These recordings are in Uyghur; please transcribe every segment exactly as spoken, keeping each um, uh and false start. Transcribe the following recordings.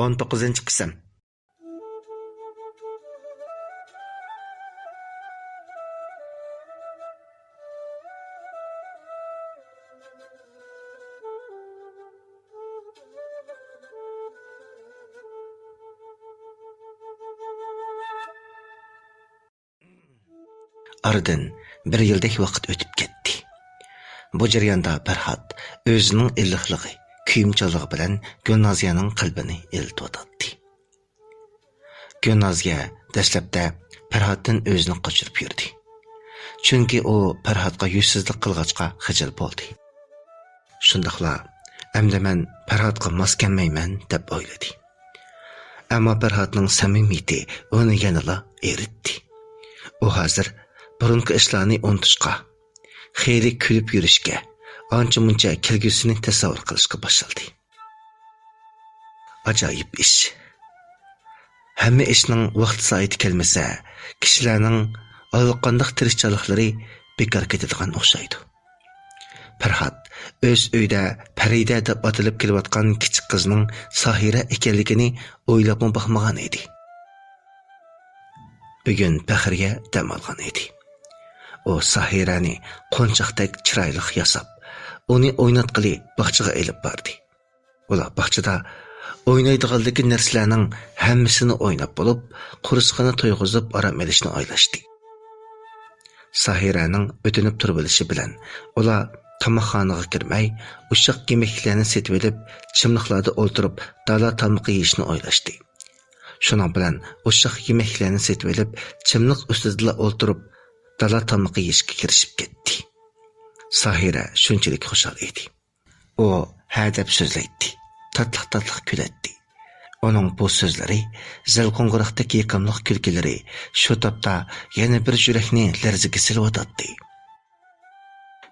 ئون توققۇزىنچى قىسىم. ئارىدىن بىر يىلدەك ۋاقىت ئۆتۈپ كەتتى. بۇ جەرياندا پەرھات ئۆزىنىڭ ئىللىقلىقى، كۆيۈمچانلىقى بىلەن گۈلنازىيەنىڭ قەلبىنى ئىللىتىۋاتاتتى. گۈلنازىيە دەسلەپتە پەرھاتتىن ئۆزىنى قاچۇرۇپ يۈردى. چۈنكى ئۇ پەرھاتقا يۈزسىزلىك قىلغاچقا خىجىل بولدى. شۇنداقلا، ئەمدى مەن پەرھاتقا ماس كەلمەيمەن، دەپ ئويلىدى. ئەمما پەرھاتنىڭ سەمىمىيىتى ئۇنى يەنىلا ئېرىتتى. ئۇ ھازىر بۇرۇنقى ئىشلارنى ئۇنتۇشقا، خېلى كۈلۈپ يۈرۈشكە، ئانچە-مۇنچە كەلگۈسىنى تەسەۋۋۇر قىلىشقا باشلىدى. ئاجايىپ ئىش. ھەممە ئىشنىڭ ۋاقتى سائىتى كەلمىسە، كىشىلەرنىڭ ھالقانداق تىرىشچانلىقلىرى بىكار كېتىدىغان ئوخشايدۇ. پەرھات ئۆز ئۆيىدە پەرىدە دەپ ئاتىلىپ كېلىۋاتقان كىچىك قىزنىڭ ساھىرە ئىكەنلىكىنى ئويلاپمۇ باقمىغان ئىدى. بۈگۈن پەخرىيە دەم ئالغان ئىدى. ئۇ ساھىرەنى قونچاقتەك چىرايلىق ياساپ، ئۇنى ئويناتقىلى باغچىغا ئېلىپ باردى. ئۇلار باغچىدا ئوينايدىغانلىكى نەرسىلەرنىڭ ھەممىسىنى ئويناپ بولۇپ، قورسىقىنى تويغۇزۇپ ئارام ئېلىشنى ئويلاشتى. ساھىرەنىڭ ئۆتۈنۈپ تۇرۇۋېلىشى بىلەن ئۇلار تاماقخانىغا كىرمەي، ئۇششاق يېمەكلىكلەرنى سېتىۋېلىپ، چىملىقلاردا ئولتۇرۇپ دالا تامىقى يېيىشنى ئويلاشتى. شۇنىڭ بىلەن ئۇششاق يېمەكلىكلەرنى سېتىۋېلىپ، چىملىق ئۈستىدىلا ئولتۇرۇپ دالا تامىقى يېيىشكە كىرىشىپ كەتتى. ساھىرە شۇنچىلىك خۇشال ئىدى. ئۇ ھە دەپ سۆزلەيتتى، تاتلىق-تاتلىق كۈلەتتى. ئۇنىڭ بۇ سۆزلىرى زەل قوڭغۇراقتەك يېقىملىق كۈلكىلىرى شۇ تاپتا يەنە بىر يۈرەكنى لەرزىگە سېلىۋاتاتتى.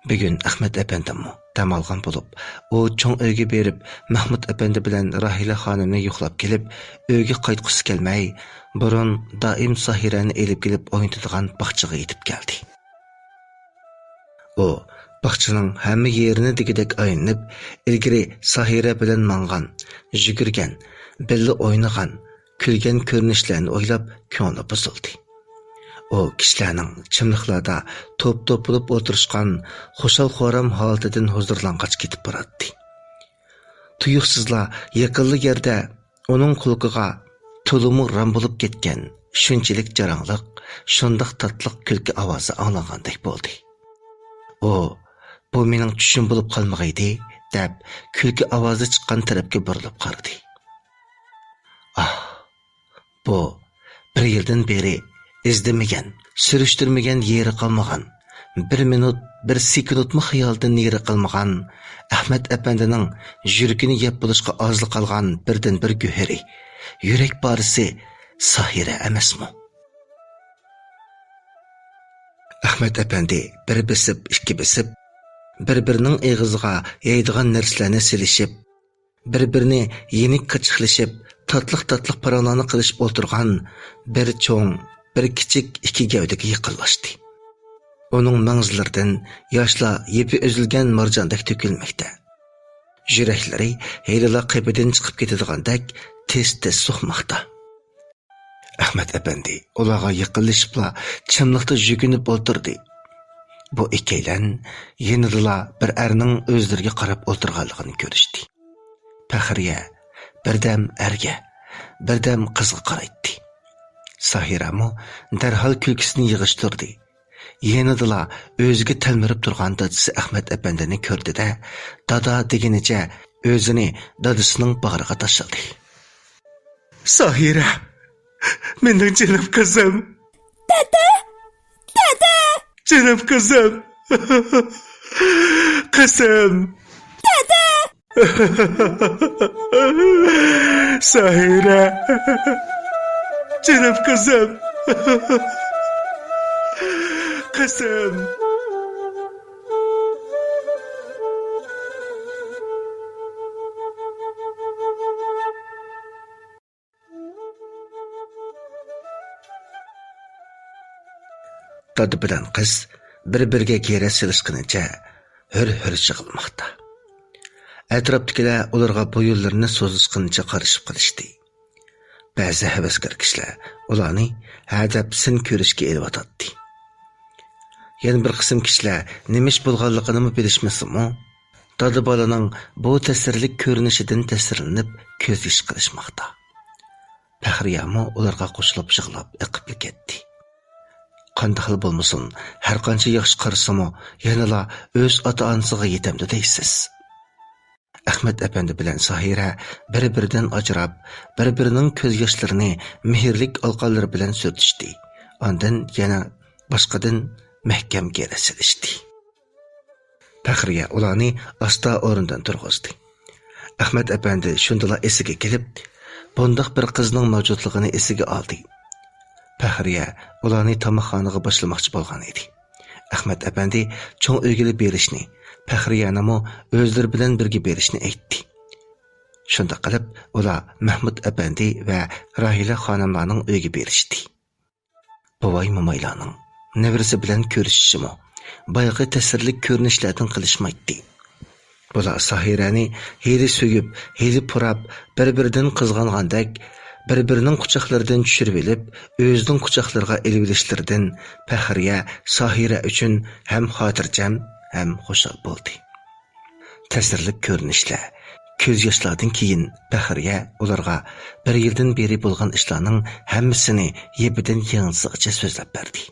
بۈگۈن ئەخمەت ئەپەندىممۇ دەم ئالغان بولۇپ، ئۇ چوڭ ئۆيگە بېرىپ، مەھمۇت ئەپەندى بىلەن راھىلە خانىمنى يوقلاپ كېلىپ، ئۆيگە قايتقۇسى كەلمەي، بۇرۇن دائىم ساھىرەنى ئېلىپ كېلىپ ئوينىتىدىغان باغچىغا يېتىپ كەلدى. ئۇ باغچىنىڭ ھەممە يېرىنى دېگۈدەك ئايلىنىپ، ئىلگىرى ساھىرە بىلەن ماڭغان، يۈگۈرگەن، بىللە ئوينىغان، كۈلگەن كۆرۈنۈشلەرنى ئويلاپ كۆڭلى بۇزۇلدى. ئۇ كىشىلەرنىڭ چىملىقلاردا توپ-توپ بولۇپ ئولتۇرۇشقان خۇشال-خۇرام ھالىتىدىن ھۇزۇرلانغاچ كېتىپ باراتتى. تۇيۇقسىزلا يېقىنلا يەردە ئۇنىڭ قۇلىقىغا تولىمۇ رام بولۇپ كەتكەن شۇنچىلىك جاراڭلىق، شۇنداق تاتلىق كۈلكە ئاۋازى ئاڭلانغاندەك بولدى. ئۇ، «بۇ مېنىڭ چۈشۈم بولۇپ قالمىغايدى» دەپ، كۈلكە ئاۋازى چىققان تەرەپكە بۇرۇلۇپ قارىدى. ئاھ، بۇ بىر يىلدىن بېرى ئىزدىمىگەن، سۈرۈشتۈرمىگەن يېرى قالمىغان، بىر مىنۇت، بىر سېكۇنتمۇ خىيالىدىن نېرى قالمىغان ئەخمەت ئەپەندىنىڭ يۈرىكىنى يەپ بولۇشقا ئازلا قالغان بىردىنبىر گۆھىرى، يۈرەك پارىسى ساھىرە ئەمەسمۇ؟ ئەخمەت ئەپەندى بىر بېسىپ، ئىككى بېسىپ، بىر-بىرىنىڭ ئېغىزىغا يەيدىغان نەرسىلەرنى سېلىشىپ، بىر-بىرىنى يېنىك قىچىقلىشىپ، تاتلىق-تاتلىق پاراڭلارنى قىلىشىپ ئولتۇرغان بىر چوڭ، بىر كىچىك ئىككى گەۋدىگە يېقىنلاشتى. ئۇنىڭ مەڭزىلىرىدىن ياشلار يىپى ئۈزۈلگەن مارجاندەك تۆكۈلمەكتە. يۈرەكلىرى ھېلىلا قېپىدىن چىقىپ كېتىدىغاندەك تېز-تېز سوقماقتا. ئەخمەت ئەپەندى ئۇلارغا يېقىنلىشىپلا چىملىقتا يۈگۈنۈپ ئولتۇردى. بۇ ئىككىيلەن يېنىدىلا بىر ئەرنىڭ ئۆزلىرىگە قاراپ ئولتۇرغانلىقىنى كۆرۈشتى. پەخرىيە بىردەم ئەرگە، بىردەم قىزغا قارايتتى. ساھىرەمۇ دەرھال كۈلكىسىنى يىغىشتۇردى. يېنىدىلا ئۆزىگە تەلمۈرۈپ تۇرغان دادىسى ئەخمەت ئەپەندىنى كۆردى-دە، دادا دېگىنىچە ئۆزىنى دادىسىنىڭ باغرىغا تاشلىدى. ساھىرە، مېنىڭ جېنىم قىزىم. دادا! دادا! جېنىم قىزىم. قىزىم. دادا! ساھىرە. جېنىم قىزىم. قىزىم. دادا بىلەن قىز بىر-بىرىگە گىرە سېلىشقىنىچە ھۆر-ھۆر يىغلىماقتا. ئەتراپتىكىلەر ئۇلارغا بويۇنلىرىنى سوزۇشقىنىچە قارىشىپ قېلىشتى. بەزى ھەۋەسكار كىشىلەر ئۇلارنى ھە دەپ سىن كۆرۈشكە ئېلىۋاتاتتى. يەنە بىر قىسىم كىشىلەر نېمە ئىش بولغانلىقىنىمۇ بىلىشمىسىمۇ، دادا بالىنىڭ بۇ تەسىرلىك كۆرۈنۈشىدىن تەسىرلىنىپ كۆز يېشى قىلىشماقتا. پەخرىيەمۇ ئۇلارغا قوشۇلۇپ يىغلاپ ئېقىپلا كەتتى. قانداقلا بولمىسۇن، ھەرقانچە ياخشى قارىسىمۇ، يەنىلا ئۆز ئاتا-ئانىسىغا يېتەمدۇ دەيسىز؟ ئەخمەت ئەپەندى بىلەن ساھىرە بىر-بىرىدىن ئاجراپ، بىر-بىرىنىڭ كۆز ياشلىرىنى مېھىرلىك ئالىقانلىرى بىلەن سۈرتۈشتى. ئاندىن يەنە باشقىدىن مەھكەم گىرە سېلىشتى. پەخرىيە ئۇلارنى ئاستا ئورنىدىن تۇرغۇزدى. ئەخمەت ئەپەندى شۇندىلا ئېسىگە كېلىپ، بۇنداق بىر قىزنىڭ مەۋجۇتلۇقىنى ئېسىگە ئالدى. پەخرىيە ئۇلارنى تاماقخانىغا باشلىماقچى بولغان ئىدى. ئەخمەت ئەپەندى چوڭ ئۆيگىلا بېرىشنى، پەخرىيەنىمۇ ئۆزلىرى بىلەن بىرگە بېرىشنى ئېيتتى. شۇنداق قىلىپ، ئۇلار مەھمۇت ئەپەندى ۋە راھىلە خانىملارنىڭ ئۆيىگە بېرىشتى. بوۋاي-مومايلارنىڭ نەۋرىسى بىلەن كۆرۈشۈشىمۇ بايىقى تەسىرلىك كۆرۈنۈشلەردىن قېلىشمايتتى. بۇلار ساھىرەنى ھېلى سۆيۈپ، ھېلى پۇراپ، بىر-بىرىدىن قىزغانغاندەك، بىر-بىرىنىڭ قۇچاقلىرىدىن چۈشۈرۈۋېلىپ، ئۆزىنىڭ قۇچاقلىرىغا ئېلىۋېلىشلىرىدىن پەخرىيە ساھىرە ئۈچۈن ھەم خاتىرجەم، ھەم خۇشال بولدى. تەسىرلىك كۆرۈنۈشلەر، كۆز ياشلاردىن كېيىن پەخرىيە ئۇلارغا بىر يىلدىن بېرى بولغان ئىشلارنىڭ ھەممىسىنى يىپىدىن يىڭنىسىغىچە سۆزلەپ بەردى.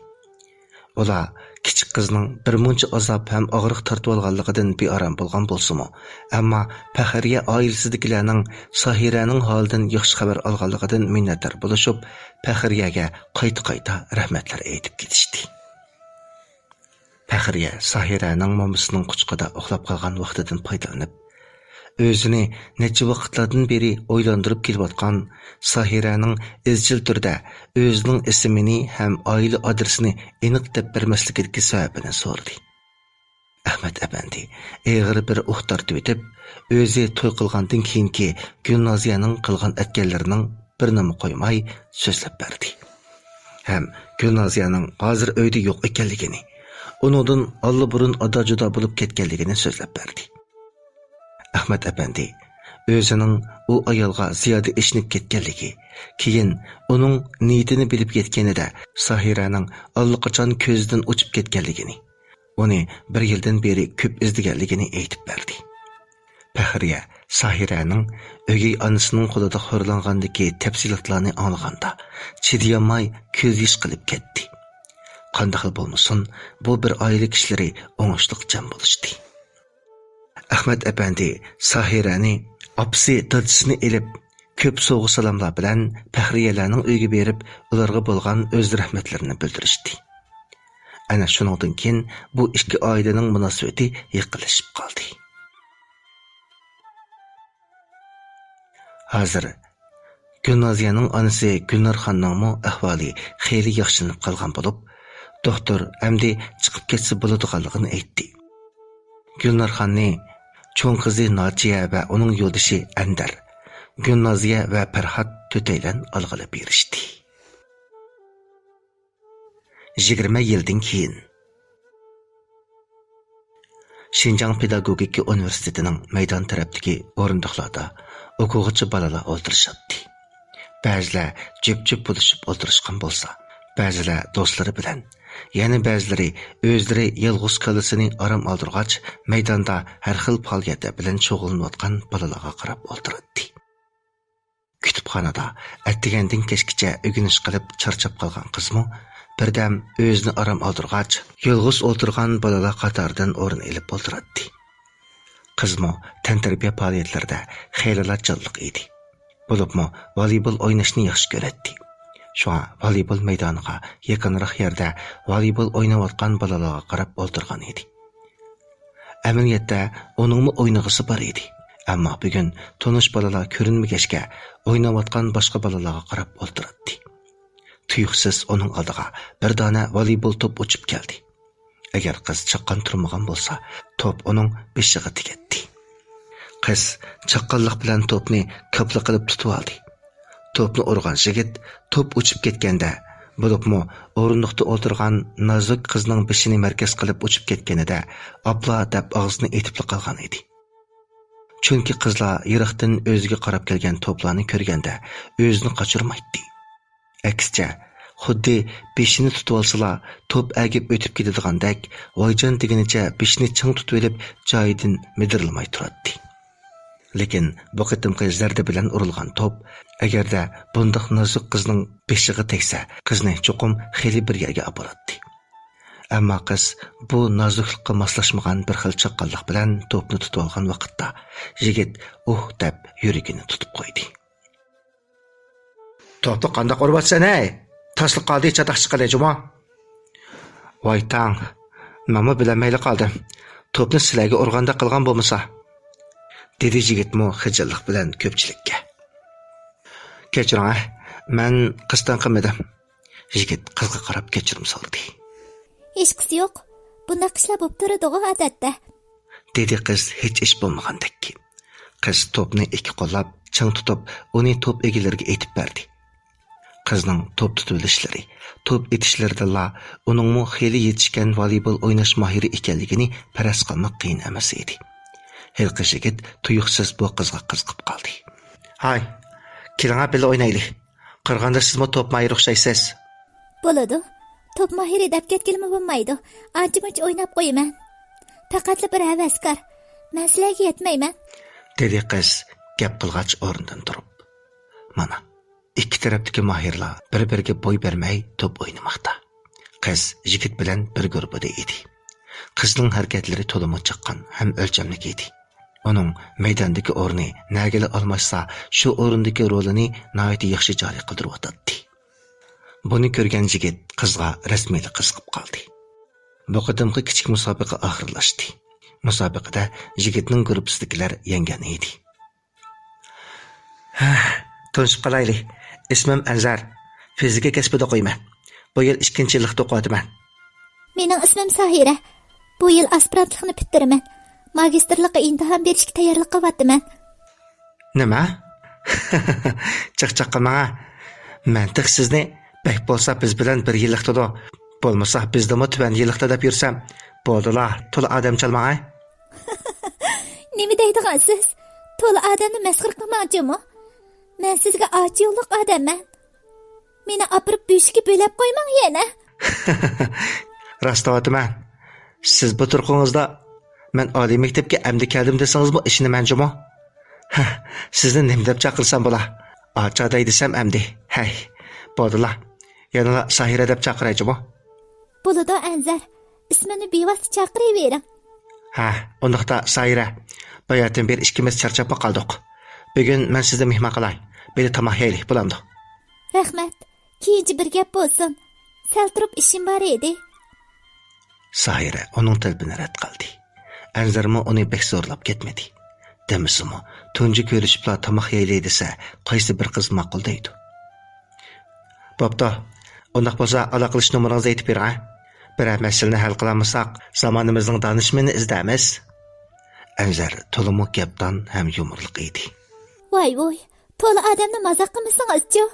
ئۇلار كىچىك قىزنىڭ بىر مۇنچە ئازاب ھەم ئاغرىق تارتىۋالغانلىقىدىن بىئارام بولغان بولسىمۇ، ئەمما پەخرىيە ئائىلىسىدىكىلەرنىڭ ساھىرەنىڭ ھالىدىن ياخشى خەۋەر ئالغانلىقىدىن مىننەتدار بولۇشۇپ، پەخرىيەگە قايتا-قايتا رەھمەتلەر ئېيتىپ كېتىشتى. پەخرىيە ساھىرەنىڭ مومىسىنىڭ قۇچىقىدا ئۇخلاپ قالغان ۋاقتىدىن پايدىلىنىپ، ئۆزىنى نەچچە ۋاقىتلاردىن بېرى ئويلاندۇرۇپ كېلىۋاتقان ساھىرەنىڭ ئىزچىل تۈردە ئۆزىنىڭ ئىسمىنى ھەم ئائىلە ئادرېسىنى ئېنىق دەپ بەرمەسلىكىدىكى سەۋەبىنى سورىدى. ئەخمەت ئەپەندى ئېغىر بىر ئۇھ تارتىۋېتىپ، ئۆزى توي قىلغاندىن كېيىنكى گۈلنازىيەنىڭ قىلغان ئەتكەنلىرىنىڭ بىرىنىمۇ قويماي سۆزلەپ بەردى. ھەم گۈلنازىيەنىڭ ھازىر ئۆيدە يوق ئىكەنلىكىنى، ئۇنىڭدىن ئاللىبۇرۇن ئادا-جۇدا بولۇپ كەتكەنلىكىنى سۆزلەپ بەردى. ئەخمەت ئەپەندى ئۆزىنىڭ ئۇ ئايالغا زىيادە ئېچىنىپ كەتكەنلىكى، كېيىن ئۇنىڭ نىيىتىنى بىلىپ يەتكىنىدە ساھىرەنىڭ ئاللىقاچان كۆزىدىن ئۇچۇپ كەتكەنلىكىنى، ئۇنى بىر يىلدىن بېرى كۆپ ئىزدىگەنلىكىنى ئېيتىپ بەردى. پەخرىيە ساھىرەنىڭ ئۆگەي ئانىسىنىڭ قولىدا خورلانغاندىكى تەپسىلاتلارنى ئاڭلىغاندا، چىدىيالماي كۆز يېشى قىلىپ كەتتى. قانداقلا بولمىسۇن، بۇ بىر ئائىلە كىشىلىرى ئوڭۇشلۇق جەم بولۇشتى. ئەخمەت ئەپەندى ساھىرەنى، ئاپىسى دادىسىنى ئېلىپ، كۆپ سوۋغا-سالاملار بىلەن پەخرىيەلەرنىڭ ئۆيىگە بېرىپ، ئۇلارغا بولغان ئۆز رەھمەتلىرىنى بىلدۈرۈشتى. ئەنە شۇنىڭدىن كېيىن بۇ ئىككى ئائىلىنىڭ مۇناسىۋىتى يېقىنلىشىپ قالدى. ھازىر گۈلنازىيەنىڭ ئانىسى گۈلنارخاننىڭمۇ ئەھۋالى خېلى ياخشىلىنىپ قالغان بولۇپ، دوختۇر ئەمدى چىقىپ كەتسە بولىدىغانلىقىنى ئېيتتى. گۈلنارخاننى چوڭ قىزى ناجىيە ۋە ئۇنىڭ يولدىشى ئەندەر، گۈلنازىيە ۋە پەرھات تۆتەيلەن ئالغىلى بېرىشتى. يىگىرمە يىلدىن كېيىن، شىنجاڭ پېداگوگىكا ئۇنىۋېرسىتېتىنىڭ مەيدان تەرەپتىكى ئورۇندۇقلاردا ئوقۇغۇچى بالىلار ئولتۇرۇشاتتى. بەزىلەر جۈپ-جۈپ بولۇشۇپ ئولتۇرۇشقان بولسا، بەزىلەر دوستلىرى بىلەن، يەنە بەزىلىرى ئۆزلىرى يالغۇز كاللىسىنى ئارام ئالدۇرغاچ، مەيداندا ھەر خىل پائالىيەتلەر بىلەن شۇغۇللىنىۋاتقان بالىلارغا قاراپ ئولتۇراتتى. كۇتۇپخانىدا ئەتىگەندىن كەچكىچە ئۆگىنىش قىلىپ چارچاپ قالغان قىزمۇ بىردەم ئۆزىنى ئارام ئالدۇرغاچ، يالغۇز ئولتۇرغان بالىلار قاتارىدىن ئورۇن ئېلىپ ئولتۇراتتى. قىزمۇ تەنتەربىيە پائالىيەتلىرىدە خېلىلا جانلىق ئىدى. بولۇپمۇ ۋالىبول ئويناشنى ياخشى كۆرەتتى. شۇڭا ۋالىبول مەيدانىغا يېقىنراق يەردە ۋالىبول ئويناۋاتقان بالىلارغا قاراپ ئولتۇرغان ئىدى. ئەمەلىيەتتە ئۇنىڭمۇ ئوينىغۇسى بار ئىدى. ئەمما بۈگۈن تونۇش بالىلار كۆرۈنمىگەچكە، ئويناۋاتقان باشقا بالىلارغا قاراپ ئولتۇراتتى. تۇيۇقسىز ئۇنىڭ ئالدىغا بىر دانە ۋالىبول توپ ئۇچۇپ كەلدى. ئەگەر قىز چاققان تۇرمىغان بولسا، توپ ئۇنىڭ بېشىغا تېگەتتى. قىز چاققانلىق بىلەن توپنى كاپلا قىلىپ تۇتۇۋالدى. توپنى ئۇرغان يىگىت توپ ئۇچۇپ كەتكەندە، بولۇپمۇ ئورۇندۇقتا ئولتۇرغان نازۇك قىزنىڭ بېشىنى مەركەز قىلىپ ئۇچۇپ كەتكىنىدە، «ئاپلا» دەپ ئاغزىنى ئېتىپلا قالغان ئىدى. چۈنكى قىزلار يىراقتىن ئۆزىگە قاراپ كەلگەن توپلارنى كۆرگەندە ئۆزىنى قاچۇرمايتتى. ئەكسىچە، خۇددى بېشىنى تۇتۇۋالسىلا توپ ئەگىپ ئۆتۈپ كېتىدىغاندەك، ۋايجان دېگىنىچە بېشىنى چىڭ تۇتۇۋېلىپ جايىدىن مىدىرلىماي تۇراتتى. لېكىن بۇ قېتىمقى زەردە بىلەن ئۇرۇلغان توپ ئەگەردە بۇنداق نازۇك قىزنىڭ بېشىغا تەگسە، قىزنى چوقۇم خېلى بىر يەرگە ئاپىراتتى. ئەمما قىز بۇ نازۇكلۇققا ماسلاشمىغان بىر خىل چاققانلىق بىلەن توپنى تۇتۇۋالغان ۋاقىتتا، يىگىت «ئۇھ» دەپ يۈرىكىنى تۇتۇپ قويدى. «توپنى قانداق ئۇرۇۋاتىسەن ھەي؟ تاسلا قالدى چاتاق چىققىلى جۇمۇ.» «ۋاي تاڭ، مەنمۇ بىلەلمەيلا قالدىم. توپنى سىلەرگە ئۇرغاندەك قىلغان بولمىسا.» دېدى يىگىتمۇ خىجىللىق بىلەن كۆپچىلىككە. «كەچۈرۈڭ ھە، مەن قەستەن قىلمىدىم.» يىگىت قىزغا قاراپ كەچۈرۈم سورىدى. «ھېچقىسى يوق. بۇنداق ئىشلار بولۇپ تۇرىدىغۇ ئادەتتە.» دېدى قىز ھېچ ئىش بولمىغاندەك. قىز توپنى ئىككى قوللاپ چىڭ تۇتۇپ، ئۇنى توپ ئىگىلىرىگە ئېتىپ بەردى. قىزنىڭ توپ تۇتۇۋېلىشلىرى، توپ ئېتىشلىرىدىنلا ئۇنىڭمۇ خېلى يېتىشكەن ۋالىبول ئويناش ماھىرى ئىكەنلىكىنى پەرەز قىلماق قىيىن ئەمەس ئىدى. ھېلىقى يىگىت تۇيۇقسىز بۇ قىزغا قىزىقىپ قالدى. «ھاي، كېلىڭە بىللە ئوينايلى. قارىغاندا سىزمۇ توپ ماھىرى ئوخشايسىز.» «بولىدۇ. توپ ماھىرى دەپ كەتكىلىمۇ بولمايدۇ. ئانچە-مۇنچە ئويناپ قويىمەن. پەقەتلا بىر ھەۋەسكار. مەن سىلەرگە يەتمەيمەن.» دېدى قىز گەپ قىلغاچ ئورنىدىن تۇرۇپ. مانا، ئىككى تەرەپتىكى ماھىرلار بىر-بىرىگە بوي بەرمەي توپ ئوينىماقتا. قىز يىگىت بىلەن بىر گۇرۇپپىدا ئىدى. قىزنىڭ ھەرىكەتلىرى تولىمۇ چاققان ھەم ئۆلچەملىك ئىدى. ئۇنىڭ مەيداندىكى ئورنى نەگىلا ئالماشسا، شۇ ئورۇندىكى رولىنى ناھايىتى ياخشى جارى قىلدۇرۇۋاتاتتى. بۇنى كۆرگەن يىگىت قىزغا رەسمىيلا قىزىقىپ قالدى. بۇ قېتىمقى كىچىك مۇسابىقە ئاخىرلاشتى. مۇسابىقىدە يىگىتنىڭ گۇرۇپپىسىدىكىلەر يەڭگەن ئىدى. ھە، تونۇشۇپ قالايلى. ئىسمىم ئەنزەر. فىزىكا كەسپىدە ئوقۇيمەن. بۇ يىل ئىككىنچى يىللىقتا ئوقۇۋاتىمەن. مېنىڭ ئىسمىم ساھىرە. بۇ يىل ئاسپىرانتلىقنى پۈتتۈرىمەن. ماگىستىرلىققا ئىمتىھان بېرىشكە تەييارلىق قىلىۋاتىمەن. نېمە؟ چاقچاق قىلماڭ ھە. مەنتىق سىزنى بەك بولسا بىز بىلەن بىر يىللىقتىدۇ. بولمىسا بىزدىنمۇ تۆۋەن يىللىقتا دەپ يۈرسەم. بولدىلا، تولا ئادەم چالماڭ ھە. نېمە دەيدىغانسىز؟ تولا ئادەمنى مەسخىرە قىلماڭ جۇمۇ. مەن سىزگە ئاچا يوللۇق ئادەممەن. مېنى ئاپىرىپ بۆشۈككە بۆلەپ قويماڭ يەنە. راست دەۋاتىمەن. سىز بۇ تۇرقىڭىزدا مەن ئالىي مەكتەپكە ئەمدى كەلدىم دېسىڭىزمۇ ئىشىنىمەن جۇمۇ. ھە، سىزنى نېمە دەپ چاقىرسام بولا؟ ئاچا دەي دېسەم ئەمدى. ھەي، بولدىلا. يەنىلا ساھىرە دەپ چاقىراي جۇمۇ. بولىدۇ ئەنزەر. ئىسمىمنى بىۋاسىتە چاقىرىۋېرىڭ. ھە، ئۇنداقتا ساھىرە. باياتىن بېرى ئىككىمىز چارچاپمۇ قالدۇق. بۈگۈن مەن سىزنى مېھمان قىلاي. بىللە تاماق يەيلى، بولامدۇ؟ رەھمەت. كېيىنچە بىر گەپ بولسۇن. سەل تۇرۇپ ئىشىم بار ئىدى. ساھىرە ئۇنىڭ تەلىپىنى رەت قىلدى. ئەنزەرمۇ ئۇنى بەك زورلاپ كەتمىدى. دېمىسىمۇ، تۇنجى كۆرۈشۈپلا تاماق يەيلى دېسە، قايسى بىر قىز ماقۇل دەيدۇ؟ بوپتۇ، ئۇنداق بولسا ئالاقىلىشىش نومۇرىڭىزنى ئېيتىپ بېرىڭ ھە. بىرەر مەسىلىنى ھەل قىلالمىساق، زامانىمىزنىڭ دانىشمىنىنى ئىزدەرمىز. ئەنزەر تولىمۇ گەپدان ھەم يۇمۇرلۇق ئىدى. ۋاي ۋۇي، تولا ئادەمنى مازاق قىلمىسىڭىزچۇ؟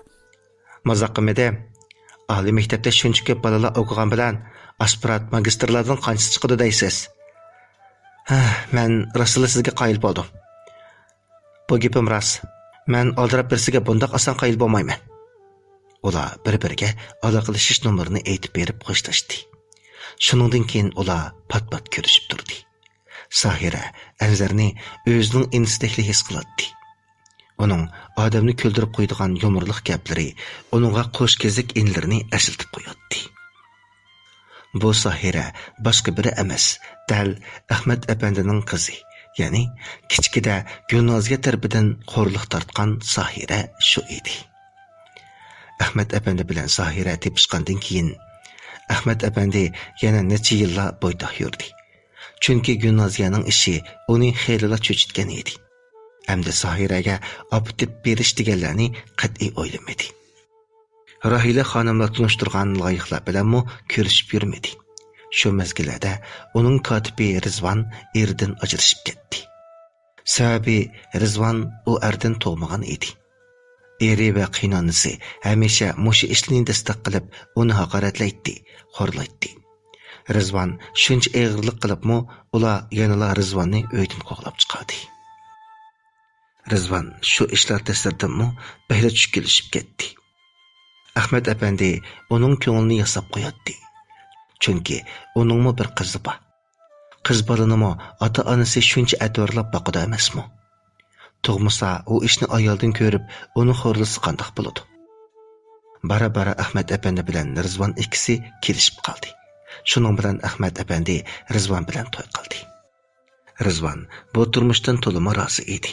مازاق قىلمىدىم. ئالىي مەكتەپتە شۇنچە كۆپ بالىلار ئوقۇغان بىلەن، ئاسپىرانت ماگىستىرلاردىن قانچىسى چىقىدۇ دەيسىز؟ ھە، مەن راستلا سىزگە قايىل بولدۇم. بۇ گېپىم راست. مەن ئالدىراپ بىرسىگە بۇنداق ئاسان قايىل بولمايمەن. ئۇلار بىر-بىرىگە ئالاقىلىشىش نومۇرىنى ئېيتىپ بېرىپ خوشلاشتى. شۇنىڭدىن كېيىن ئۇلار پات-پات كۆرۈشۈپ تۇردى. ساھىرە ئەنزەرنى ئۆزىنىڭ ئىنىسىدەكلا ھېس قىلاتتى. ئۇنىڭ ئادەمنى كۈلدۈرۈپ قويىدىغان يۇمۇرلۇق گەپلىرى ئۇنىڭغا قوش كېزىك ئىنىلىرىنى ئەسلىتىپ قوياتتى. بۇ ساھىرە باشقا بىرى ئەمەس، دەل ئەخمەت ئەپەندىنىڭ قىزى، يەنى كىچىكىدە گۈلنازىيە تەرىپىدىن خورلۇق تارتقان ساھىرە شۇ ئىدى. ئەخمەت ئەپەندى بىلەن ساھىرە تېپىشقاندىن كېيىن، ئەخمەت ئەپەندى يەنە نەچچە يىللار بويتاق يۈردى. چۈنكى گۈلنازىيەنىڭ ئىشى ئۇنى خېلىلا چۆچۈتكەن ئىدى. ئەمدى ساھىرەگە ئاپىرىپ بېرىش دېگەنلەرنى قەتئىي ئويلىمىدى. راھىلە خانىملار تونۇشتۇرغان لايىقلار بىلەنمۇ كۆرۈشۈپ يۈرمىدى. شۇ مەزگىللەردە ئۇنىڭ كاتىپى رىزۋان ئېرىدىن ئاجرىشىپ كەتتى. سەۋەبى، رىزۋان ئۇ ئەردىن تۇغمىغان ئىدى. ئېرى ۋە قېيىنئانىسى ھەمىشە مۇشۇ ئىشلارنى دەستەك قىلىپ، ئۇنى ھاقارەتلەيتتى، خورلايتتى. رىزۋان شۇنچە ئېغىرلىق قىلىپمۇ، ئۇلار يەنىلا رىزۋاننى ئۆيدىن قوغلاپ چىقاردى. رىزۋان شۇ ئىشلار تەسىرىدىنمۇ بەكلا چۈشكۈنلىشىپ كەتتى. ئەخمەت ئەپەندى ئۇنىڭ كۆڭلىنى ياساپ قوياتتى. چۈنكى ئۇنىڭمۇ بىر قىزى بار. قىز بالىنىمۇ ئاتا-ئانىسى شۇنچە ئەتىۋارلاپ باقىدۇ ئەمەسمۇ؟ تۇغمىسا، ئۇ ئىشنى ئايالدىن كۆرۈپ، ئۇنى خورلىسا قانداق بولىدۇ؟ بارا-بارا ئەخمەت ئەپەندى بىلەن رىزۋان ئىككىسى كېلىشىپ قالدى. شۇنىڭ بىلەن ئەخمەت ئەپەندى رىزۋان بىلەن توي قىلدى. رىزۋان بۇ تۇرمۇشتىن تولىمۇ رازى ئىدى.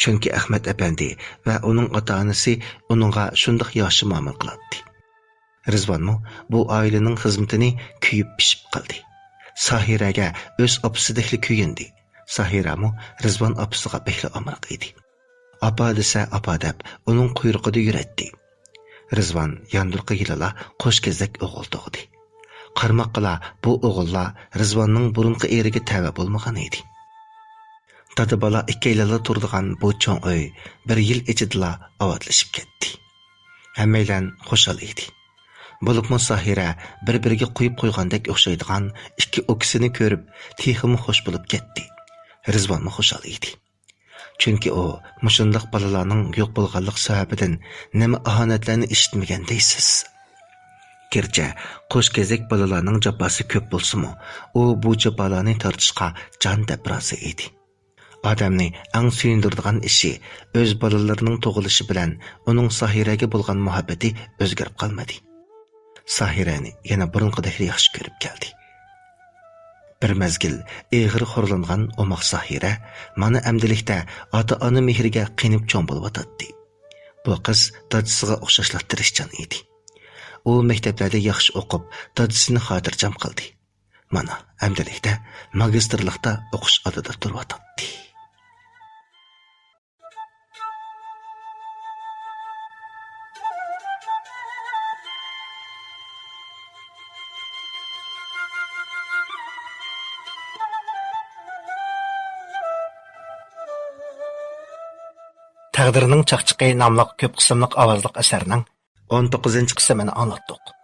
چۈنكى ئەخمەت ئەپەندى ۋە ئۇنىڭ ئاتا-ئانىسى ئۇنىڭغا شۇنداق ياخشى مۇئامىلە قىلاتتى. رىزۋانمۇ بۇ ئائىلىنىڭ خىزمىتىنى كۆيۈپ پىشىپ قىلدى. ساھىرەگە ئۆز ئاپىسىدەكلا كۆيۈندى. ساھىرەمۇ رىزۋان ئاپىسىغا بەكلا ئامراق ئىدى. ئاپا دېسە ئاپا دەپ ئۇنىڭ قۇيرۇقىدا يۈرەتتى. رىزۋان ياندۇرقى يىلىلا قوش كېزەك ئوغۇل تۇغدى. قارىماققىلا بۇ ئوغۇللار رىزۋاننىڭ بۇرۇنقى ئېرىگە تەۋە بولمىغان ئىدى. دادا بالا ئىككىيلەنلا تۇرىدىغان بۇ چوڭ ئۆي بىر يىل ئىچىدىلا ئاۋاتلىشىپ كەتتى. ھەممەيلەن خۇشال ئىدى. بولۇپمۇ ساھىرە بىر-بىرىگە قويۇپ قويغاندەك ئوخشايدىغان ئىككى ئۇكىسىنى كۆرۈپ تېخىمۇ خۇش بولۇپ كەتتى. رىزۋانمۇ خۇشال ئىدى. چۈنكى ئۇ مۇشۇنداق بالىلارنىڭ يوق بولغانلىق سەۋەبىدىن نېمە ئاھانەتلەرنى ئىشىتمىگەن دەيسىز. گەرچە قوش كېزەك بالىلارنىڭ جاپاسى كۆپ بولسىمۇ، ئۇ بۇ جاپالارنى تارتىشقا جان دەپ رازى ئىدى. ئادەمنى ئەڭ سۆيۈندۈرىدىغان ئىشى، ئۆز بالىلىرىنىڭ تۇغۇلۇشى بىلەن ئۇنىڭ ساھىرەگە بولغان مۇھەببىتى ئۆزگىرىپ قالمىدى. ساھىرەنى يەنە بۇرۇنقىدەكلا ياخشى كۆرۈپ كەلدى. بىر مەزگىل ئېغىر خورلانغان ئوماق ساھىرە مانا ئەمدىلىكتە ئاتا-ئانا مېھرىگە قېنىپ چوڭ بولۇۋاتاتتى. بۇ قىز دادىسىغا ئوخشاشلا تىرىشچان ئىدى. ئۇ مەكتەپلەردە ياخشى ئوقۇپ، دادىسىنى خاتىرجەم قىلدى. مانا، ئەمدىلىكتە ماگىستىرلىقتا ئوقۇش ئالدىدا تۇرۇۋاتاتتى. تەقدىرنىڭ چاقچىقى ناملىق كۆپ قىسىملىق ئاۋازلىق ئەسەرنىڭ ئون توققۇزىنچى قىسمىنى ئاڭلاتتۇق.